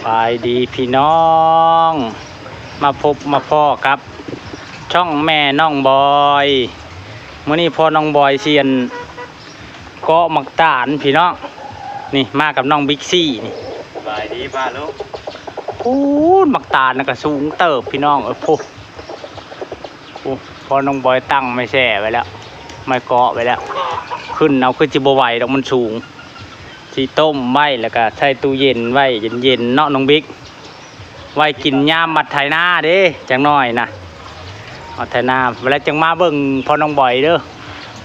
ສະບາຍດີພີ່ນ້ອງ ມາພົບມາພໍ້ກັບຊ່ອງແມ່ນ້ອງບອຍ. ມື້ນີ້ພໍ່ນ້ອງບອຍຊິອັນເກາະໝາກຕານພີ່ນ້ອງ. ນີ້ມາກັບນ້ອງບິກຊີນີ້. ສະບາຍດີປ້າລຸງ. ໂອ້ ໝາກຕານນະກະສູງເຕີບພີ່ນ້ອງເອີຍ. ໂອ້ ໂອ້ ພໍ່ນ້ອງບອຍຕັ້ງໄມ້ແຊ່ໄວ້ແລ້ວ ໄມ້ເກາະໄວ້ແລ້ວ. ຂຶ້ນເອົາຄືຊິບໍ່ໄຫວດອກ ມັນສູງ. ຊິຕົ້ມໄວ້ ແລ້ວກະໃສ່ຕູ້ເຢັນໄວ້ເຢັນໆເນາະນ້ອງບິກ ໄວ້ກິນຍາມມາໄຖນາເດ້ ຈັກໜ້ອຍນະ ມາໄຖນາ. ແລ້ວຈັ່ງມາເບິ່ງພໍ່ນ້ອງບອຍເດີ.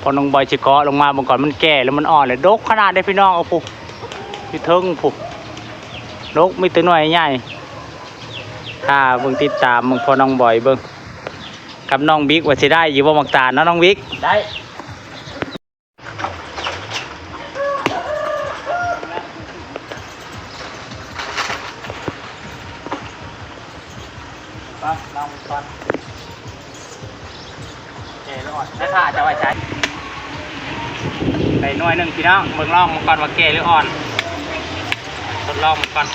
ພໍ່ນ້ອງບອຍຊິເກາະລົງມາເບິ່ງກ່ອນ ມັນແກ່ແລ້ວ ມັນອ່ອນແລ້ວ. ດົກຂະໜາດເດ້ພີ່ນ້ອງ. ໂອ້ ພຸ້ນ ຢູ່ເທິງພຸ້ນ ດົກ ມີແຕ່ໜ່ວຍໃຫຍ່. ຖ້າເບິ່ງຕິດຕາມເບິ່ງພໍ່ນ້ອງບອຍເບິ່ງ ກັບນ້ອງບິກວ່າຊິໄດ້ຢູ່ບໍ່ໝາກຕານເນາະນ້ອງບິກ. ໄດ້. ໄປລອງກ່ອນ ແກ່ຫຼືອ່ອນ ແມ່ຄ້າຈະໄວ້ໃສ. ໄດ້ໜ່ວຍໜຶ່ງພີ່ນ້ອງ ເບິ່ງລອງມັນກ່ອນວ່າແກ່ຫຼືອ່ອນ. ທົດລອງມັນກ່ອນ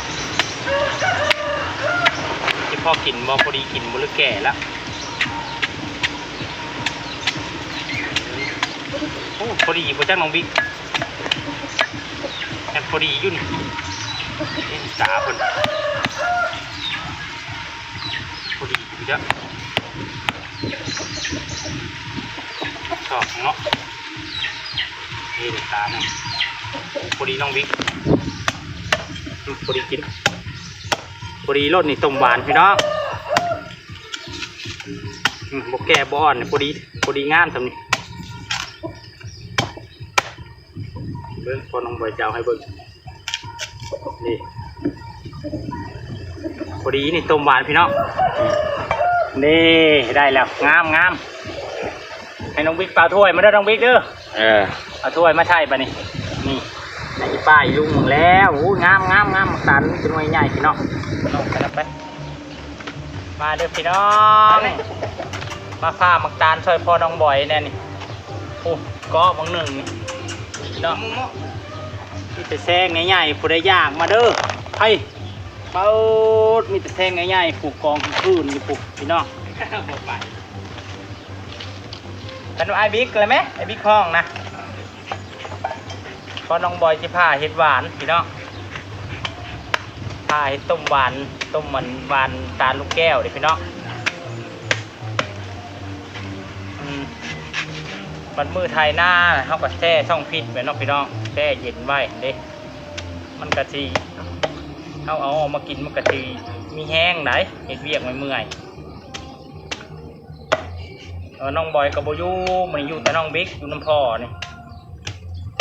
ຊິພໍກິນບໍ່ ພໍດີກິນບໍ່ ຫຼືແກ່ແລ້ວ. ໂອ້ ພໍດີບໍ່ຈັກນ້ອງບິກ ແມ່ນພໍດີຢູ່ນີ້. ເຫັນຕາເພິ່ນ ພໍດີຢູ່ເດີ ຊອກເນາະ. ເຫັນຕາໜຶ່ງ ພໍດີນ້ອງບິກ ພໍດີກິນ ພໍດີໂລດນີ້ ຕົ້ມຫວານພີ່ນ້ອງ. ອືມ ບໍ່ແກ່ບໍ່ອ່ອນ ພໍດີ ພໍດີງາມຊ່ຳນີ້. ເບິ່ງ ພໍ່ນ້ອງບອຍຈະເອົາໃຫ້ເບິ່ງ ນີ້ ພໍດີນີ້ ຕົ້ມຫວານພີ່ນ້ອງ. ນີ້ ໄດ້ແລ້ວ ງາມໆ. ໃຫ້ນ້ອງບິກເອົາຖ້ວຍມາເດີນ້ອງບິກເດີ. ເອີ ເອົາຖ້ວຍມາໃສ່ບາດນີ້. ນີ້ ໃຫ້ອີປ້າອີລຸງແລ້ວ. ໂອ້ຍ ງາມໆໆ ໝາກຕານມີແຕ່ໜ່ວຍໃຫຍ່ພີ່ນ້ອງ. ນ້ອງໄປນຳໄປ. ມາເດີພີ່ນ້ອງ ມາຜ່າໝາກຕານຊ່ອຍພໍ່ນ້ອງບອຍແດ່ນີ້. ໂອ້ ເກາະບັກໜຶ່ງນີ້ເນາະ ມີແຕ່ແຊງໃຫຍ່ໆ. ຜູ້ໃດຢາກມາເດີ ໄປ. ເປີດ ມີແຕ່ແຊງໃຫຍ່ໆ ຜູ້ກອງຄືນຢູ່ພຸ້ນພີ່ນ້ອງ. ບໍ່ໄປ ເປັນອ້າຍບິກແລ້ວແມ ອ້າຍບິກຫ້ອງນະ. ພໍ່ນ້ອງບອຍຊິພາເຮັດຫວານພີ່ນ້ອງ ພາເຮັດຕົ້ມຫວານ ຕົ້ມມັນຫວານຕານລູກແກ້ວເດ້ພີ່ນ້ອງ. ອືມ ບັດມື້ໄຖນາເຮົາກໍແຊ່ຊ່ອງຟຣີດໄວ້ເນາະພີ່ນ້ອງ ແຊ່ເຢັນໄວ້ເດ້. ມັນກະຊິ ເຮົາເອົາອອກມາກິນ ມັນກະຊິມີແຮງໄດ໋ ເຮັດວຽກເມື່ອຍໆ. ເອີ ນ້ອງບອຍກໍບໍ່ຢູ່ ມື້ນີ້ຢູ່ແຕ່ນ້ອງບິກ ຢູ່ນຳພໍ່ນີ້.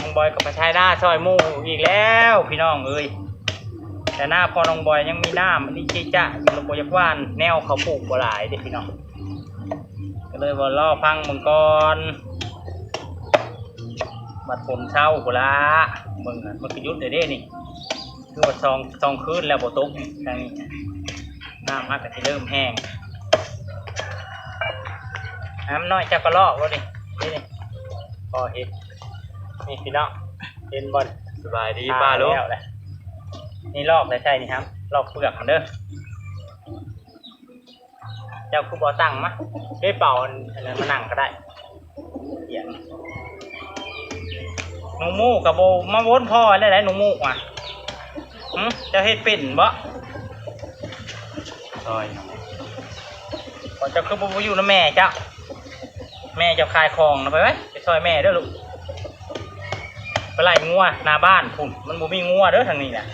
ນ້ອງບອຍກໍໄປໄຖນາຊ່ອຍໝູ່ອີກແລ້ວພີ່ນ້ອງເອີຍ. ແຕ່ນາພໍ່ນ້ອງບອຍຍັງມີນ້ຳ ອັນນີ້ຈິຈະຢູ່ ແລ້ວບໍ່ຢາກຫວ່ານ ແນວເຂົາປູກບໍ່ຫຼາຍເດ້ພີ່ນ້ອງ ກໍເລີຍວ່າລໍຟັງເບິ່ງກ່ອນ ບັດຝົນເຊົາພຸ້ນລະ ເບິ່ງມັນກໍຢຸດແລ້ວເດ້ນີ້. ຄືວ່າສອງ ສອງຄືນແລ້ວບໍ່ຕົກນີ້ ທາງນີ້ ນ້ຳມັນກໍຊິເລີ່ມແຫ້ງ. ນ້ຳນ້ອຍເຈົ້າກໍລອກໂລດນີ້ ນີ້ ນີ້ ພໍເຮັດ ນີ້ພີ່ນ້ອງ ເຫັນບໍ່? ສະບາຍດີປ້າລຸງ. ນີ້ລອກໄດ້ໃສ່ນີ້ ລອກເປືອກມັນເດີ. ເຈົ້າຄືບໍ່ຕັ້ງມາ ເດ້ເປົ່າອັນນັ້ນມານັ່ງກໍໄດ້. ໜູໝູກະບໍ່ມາວົນພໍແລ້ວ ໜູໝູກຫວາ ຫຶ ເຈົ້າເຮັດເປັນບໍ່? ຊ່ອຍ ເຈົ້າຄືບໍ່ຢູ່ນຳແມ່ເຈົ້າ? ແມ່ເຈົ້າຂາຍຂອງນະ ໄປໄວ້ ໄປຊ່ອຍແມ່ເດີລູກ. ໄປໄລ່ງົວໜ້າບ້ານພຸ້ນ ມັນບໍ່ມີງົວເດີທາງນີ້ນະ.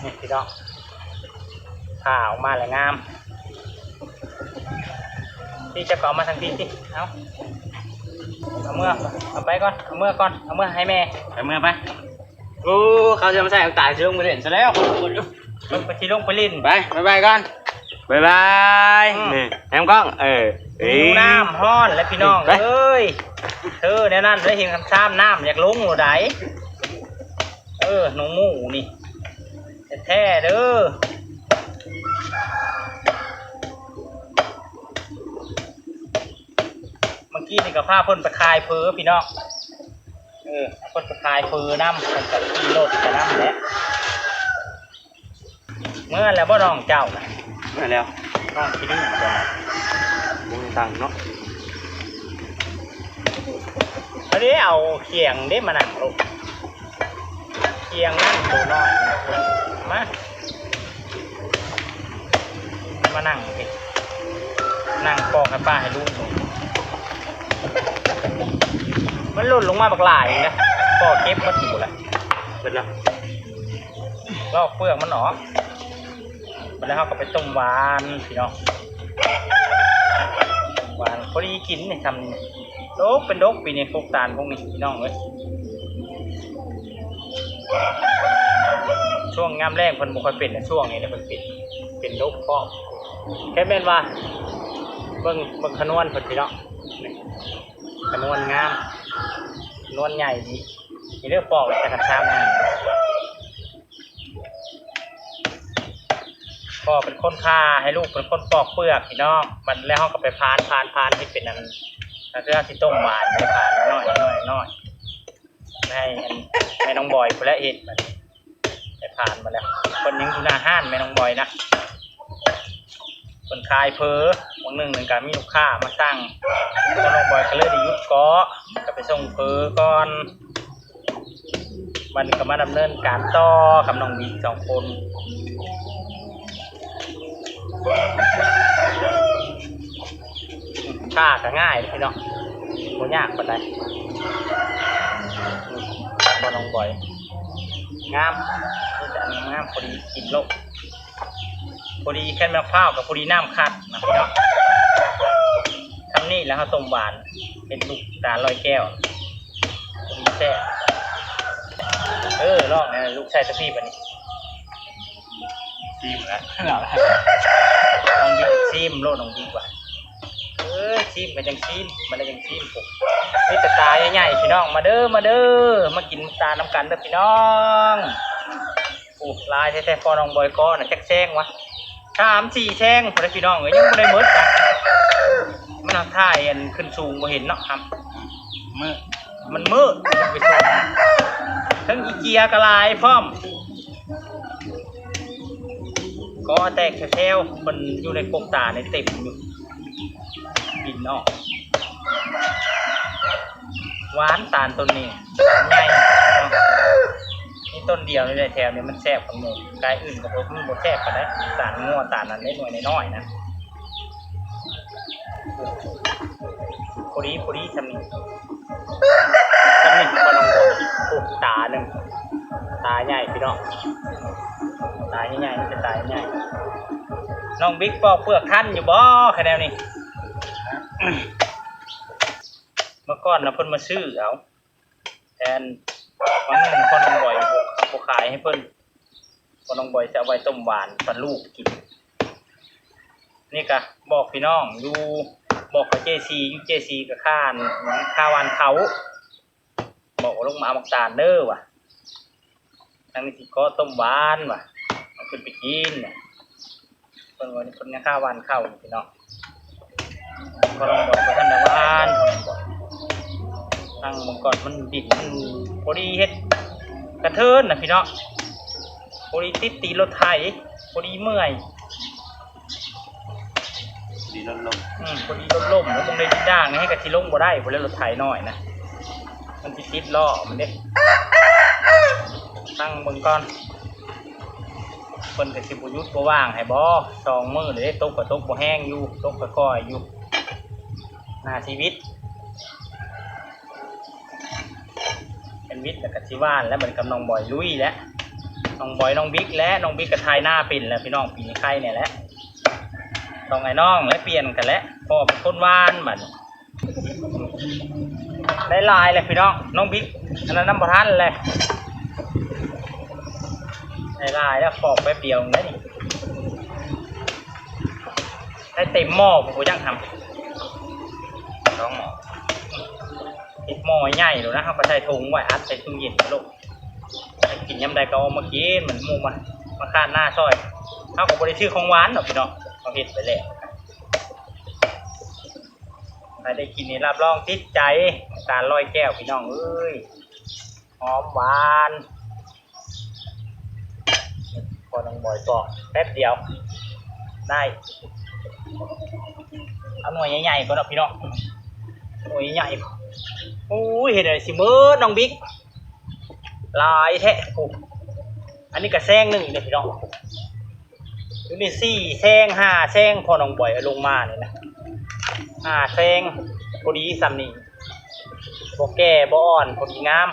ນີ້ພີ່ນ້ອງ ຜ່າອອກມາແລ້ວງາມ. ນີ້ເຈົ້າກໍເອົາມາທາງພີ້ຕິ ເອົາ ເອົາເມືອ ເອົາໄປກ່ອນ ເອົາເມືອກ່ອນ ເອົາເມືອໃຫ້ແມ່ ໄປເມືອໄປ. ໂອ້ ເຂົາຈະມາໃສ່ອາການ ຊິລົງໄປຫຼິ້ນຊະແລ້ວ. ເບິ່ງໄປ ຊິລົງໄປຫຼິ້ນ ໄປ ບາຍບາຍກ່ອນ ບາຍບາຍ. ອືມ ນີ້ ແນມກ້ອງ ເອີ ຫິວນ້ຳຮ້ອນແຫຼະພີ່ນ້ອງເອີຍ. ເອີ ແນວນັ້ນເລີຍ ເຫັນຄຳຊາມນ້ຳຢາກລົງໂລດໃດ. ເອີ ໜູໝູນີ້ ແທ້ໆເດີ. ເມື່ອກີ້ນີ້ກໍພາເພິ່ນໄປຂາຍເຝີພີ່ນ້ອງ ເອີ ເພິ່ນກໍຂາຍເຝີນຳ ເພິ່ນກໍຂີ່ລົດໄປນຳແຫຼະ. ເມືອແລ້ວບໍ່ນ້ອງເຈົ້ານະ? ເມືອແລ້ວ. ນ້ອງຂີ້ດື້ບໍ່? ບໍ່ມີຕັງເນາະ. ອັນນີ້ເອົາຂຽງເດ້ມານັ່ງໂລດ. ຂຽງນັ້ນໂຕນ້ອຍ ມາ ມານັ່ງພີ້ ນັ່ງປອກໃຫ້ປ້າໃຫ້ລຸງ. ມັນຫຼົ່ນລົງມາບັກຫຼາຍນະ ປອກເກັບໝົດຢູ່ລະ ເບິດລະ ລອກເປືອກມັນອອກ. ບັດແລ້ວເຮົາກໍໄປຕົ້ມຫວານພີ່ນ້ອງ ຫວານພໍດີກິນນີ້ ຊ່ຳນີ້ ດົກເປັນດົກປີນີ້ ກົກຕານພວກນີ້ພີ່ນ້ອງເອີຍ. ຊ່ວງຍາມແລ້ງເພິ່ນບໍ່ຄ່ອຍເປັນ ແຕ່ຊ່ວງນີ້ແຫຼະເພິ່ນເປັນ ເປັນດົກພ້ອມ. ແຄ່ແມ່ນວ່າ ເບິ່ງ ເບິ່ງຂະນວນເພິ່ນພີ່ນ້ອງ ຂະນວນງາມ ຂະນວນໃຫຍ່ດີ. ນີ້ເດີ ປອກແຕ່ຄັນຊາມນີ້ ພໍ່ເປັນຄົນຜ່າ ໃຫ້ລູກເປັນຄົນປອກເປືອກພີ່ນ້ອງ. ບັດແລ້ວເຮົາກໍໄປຜານ ຜານ ຜານເຮັດເປັນອັນ ກໍຄືເຮົາຊິຕົ້ມຫວານ ໄປຜານນ້ອຍໆ ໃຫ້ອັນແມ່ນ້ອງບອຍພຸ້ນແຫຼະເຮັດ. ໄປຜ່ານມາແລ້ວ ເພິ່ນຍັງຢູ່ໜ້າຮ້ານແມ່ນ້ອງບອຍນະ ເພິ່ນຂາຍເຝີ. ວັນໜຶ່ງນັ້ນກະມີລູກຄ້າມາສັ່ງ ແມ່ນ້ອງບອຍກໍເລີຍໄດ້ຢຸດເກາະ ກໍໄປສົ່ງເຝີກ່ອນ. ບັດນີ້ກໍມາດຳເນີນການຕໍ່ກັບນ້ອງບິກສອງຄົນ. ຖ້າກໍງ່າຍເດ້ພີ່ນ້ອງ ບໍ່ຍາກປານໃດ. ອືມ ບ່ອນນ້ອງບອຍ ງາມ ມີແຕ່ອັນງາມໆ ພໍດີກິນໂລດ ພໍດີແຄ່ນມະພ້າວກັບພໍດີນ້ຳຄັດນະພີ່ນ້ອງ. ຊ່ຳນີ້ແລ້ວເຮົາຕົ້ມຫວານເປັນລູກຕານລອຍແກ້ວ ພໍດີແຊບ. ເອີ ລອງແນ່ລູກຊາຍຕະພີບາດນີ້. ຊີມແລ້ວ ນ້ອງບິກຊີມໂລດ ນ້ອງບິກວ່າ ເອີ ຊີມກໍຈັ່ງຊີມ ມັນໄດ້ຈັ່ງຊີມ. ໂອ້ ມີແຕ່ຕາໃຫຍ່ໆ ພີ່ນ້ອງ ມາເດີ ມາເດີ ມາກິນຕານຳກັນເດີພີ່ນ້ອງ. ໂອ້ ຫຼາຍແທ້ໆ ພໍ່ນ້ອງບອຍກໍນະ ຈັກແຊງວະ ສາມສີ່ແຊງພຸ້ນແຫຼະພີ່ນ້ອງເອີຍ ຍັງບໍ່ໄດ້ໝົດນະ. ມັນເອົາຖ່າຍອັນຂຶ້ນສູງບໍ່ເຫັນເນາະ ມັນມືດ ໄປສູງ ເທິງອີເຈຍກໍຫຼາຍພ້ອມ. ກໍແຕກແຖວໆ ເພິ່ນຢູ່ໃນກົກຕານີ້ເຕັມຢູ່ ບິນອອກ. ຫວານຕານຕົ້ນນີ້ ຕານໃຫຍ່ເນາະ ມີຕົ້ນດຽວນີ້ແຫຼະແຖວນີ້ ມັນແຊບກວ່າໝູ່ ກາຍອື່ນກໍບໍ່ ມັນບໍ່ແຊບປານໃດ. ຕານງົວຕານນັ້ນເດ້ ໜ່ວຍນ້ອຍໆ ນະ ພໍດີ ພໍດີຊ່ຳນີ້ ຊ່ຳນີ້ ພໍ່ນ້ອງບອຍ. ໂອ້ ຕາໜຶ່ງ ຕາໃຫຍ່ພີ່ນ້ອງ ຕາໃຫຍ່ໆ ມີແຕ່ຕາໃຫຍ່. ນ້ອງບິກປອກເປືອກທັນຢູ່ບໍ່ ຄະແນວນີ້? ເມື່ອກ່ອນນະເພິ່ນມາຊື້ເອົາ ແຕ່ອັນ ວັນໜຶ່ງພໍ່ນ້ອງບອຍບໍ່ຂາຍໃຫ້ເພິ່ນ ພໍ່ນ້ອງບອຍຈະເອົາໄວ້ຕົ້ມຫວານປັນລູກກິນ. ນີ້ກະບອກພີ່ນ້ອງຢູ່ ບອກເຂົາເຈຊີ ຢູ່ເຈຊີກະຄ່າ ຄ່າຫວ່ານເຂົ້າ ບອກວ່າລົງມາເອົາໝາກຕານເດີວ່າ ທາງນີ້ຊິຂໍຕົ້ມຫວານວ່າ ເອົາຂຶ້ນໄປກິນ. ເພິ່ນວ່າເພິ່ນຍັງຄ່າຫວ່ານເຂົ້າຢູ່ພີ່ນ້ອງ ເພິ່ນບອກບໍ່ທັນໄດ້ຫວ່ານ. ທາງເບິ່ງກ່ອນ ມັນດິນມັນພໍດີເຮັດກະເທີນນະພີ່ນ້ອງ ພໍດີຕິດຕີນລົດໄຖ ພໍດີເມື່ອຍ ພໍດີລົດລົ້ມ ອືມ ພໍດີລົດລົ້ມ ແລ້ວເບິ່ງໃນດິນດ່າງນີ້ໃຫ້ກະຊິລົງບໍ່ໄດ້ພຸ້ນແຫຼະ ລົດໄຖນ້ອຍນະ ມັນຊິຕິດລໍ້ມັນເດ້. ທາງເບິ່ງກ່ອນ ເພິ່ນກໍຊິບໍ່ຢຸດບໍ່ວ່າງໃຫ້ບໍ່ ສອງມື້ເດ້ ຕົກກໍຕົກບໍ່ແຮງຢູ່ ຕົກຄ່ອຍໆຢູ່ ໜ້າຊີວິດ. ເປັນວິດແລ້ວກໍຊິຫວ່ານແລ້ວ ບັດນີ້ກັບນ້ອງບອຍລຸຍແລ້ວ ນ້ອງບອຍ ນ້ອງບິກແລ້ວ ນ້ອງບິກກໍໄຖນາເປັນແລ້ວພີ່ນ້ອງ ປີນີ້ໄຄແນ່ແຫຼະ ຕ້ອງໃຫ້ນ້ອງແລ້ວ ປ່ຽນກັນແລ້ວ ພໍ່ເປັນຄົນຫວ່ານບັດນີ້. ໄດ້ຫຼາຍແລ້ວພີ່ນ້ອງ ນ້ອງບິກ ອັນນັ້ນນຳບໍ່ທັນແລ້ວ ໄດ້ຫຼາຍແລ້ວ ປອກແປັບດຽວເອງເດ້ນີ້ ໄດ້ເຕັມໝໍ້ພຸ້ນ ບໍ່ຈັກທຳ ສອງໝໍ້ ເຮັດໝໍ້ໃຫຍ່ໂລດນະ ເຮົາກໍໃສ່ຖົງໄວ້ ອັດໃສ່ຕູ້ເຢັນໂລດ ໃຫ້ກິນຍາມໃດກໍເອົາມາກິນ ມັນໝູ່ມາ ມາຄາດໜ້າຊ່ອຍ ເຮົາກໍບໍ່ໄດ້ຊື້ຂອງຫວານດອກພີ່ນ້ອງ ເຮົາເຮັດໄປແລ້ວ ໃຜໄດ້ກິນນີ້ຮັບຮອງຕິດໃຈ ຕານລອຍແກ້ວພີ່ນ້ອງເອີຍ. ຫອມຫວານ ພໍນ້ອງບອຍປອກແປັບດຽວໄດ້. ເອົາໜ່ວຍໃຫຍ່ໆກ່ອນເນາະພີ່ນ້ອງ ໜ່ວຍໃຫຍ່. ໂອ້ຍ ເຮັດໄດ້ຊິເໝິດນ້ອງບິກ ຫຼາຍແທ້. ໂອ້ ອັນນີ້ກໍແຊງໜຶ່ງເດ້ພີ່ນ້ອງ. ຢູ່ນີ້ສີ່ແຊງ ຫ້າແຊງ ພໍນ້ອງບອຍເອົາລົງມານີ້ນະ ຫ້າແຊງ ພໍດີສ່ຳນີ້ ບໍ່ແກ່ບໍ່ອ່ອນ ພໍດີງາມ.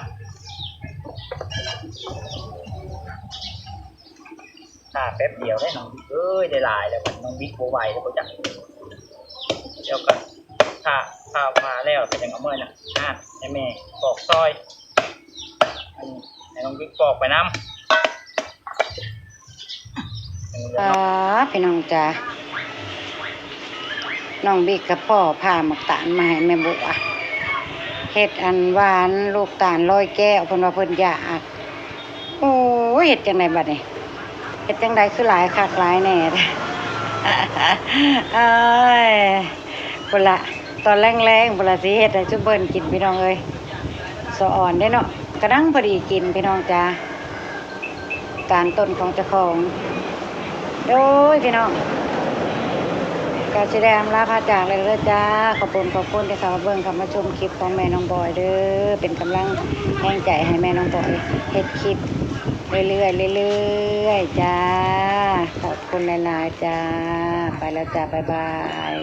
ຖ້າແປັບດຽວເດ້ນ້ອງບິກເອີຍ ໄດ້ຫຼາຍແລ້ວ ນ້ອງບິກບໍ່ໄຫວແລ້ວບໍ່ຈັກ. ດຽວກໍຖ້າ ຖ້າມາແລ້ວກໍຈັ່ງເອົາເມືອນະ ໃຫ້ແມ່ປອກຊອຍ ໃຫ້ນ້ອງບິກປອກໄປນຳ. ອ່າ ພີ່ນ້ອງຈ໋າ ນ້ອງບິກກະພໍ້ຜ່າໝາກຕານມາໃຫ້ແມ່ບົວ ເຮັດອັນຫວານລູກຕານລອຍແກ້ວ ເພິ່ນວ່າເພິ່ນຢາກ. ໂອ້ຍ ເຮັດຈັ່ງໃດບັດນີ້ ເຮັດຈັ່ງໃດຄືຫຼາຍຄັກຫຼາຍແນ່. ເອີຍ ພຸ້ນລະ ຕອນແລງໆ ພຸ້ນລະ ຊິເຮັດໃຫ້ຊຸມເພິ່ນກິນ ພີ່ນ້ອງເອີຍ. ສະອອນເດ້ເນາະ ກຳລັງພໍດີກິນ ພີ່ນ້ອງຈ໋າ ການຕົ້ນຂອງເຈົ້າຂອງ. ໂດຍ ພີ່ນ້ອງ ກໍຊິໄດ້ອຳລາພາຈາກແລ້ວເດີຈ້າ. ຂອບຄຸນ ຂອບຄຸນທີ່ເຂົ້າມາເບິ່ງ ເຂົ້າມາຊົມຄລິບຂອງແມ່ນ້ອງບອຍເດີ ເປັນກຳລັງແຮງໃຈໃຫ້ແມ່ນ້ອງບອຍເຮັດຄລິບເລື້ອຍໆ ເລື້ອຍໆ ຈ້າ. ຂອບຄຸນຫຼາຍໆ ຈ້າ. ໄປແລ້ວຈ້າ ບາຍບາຍ.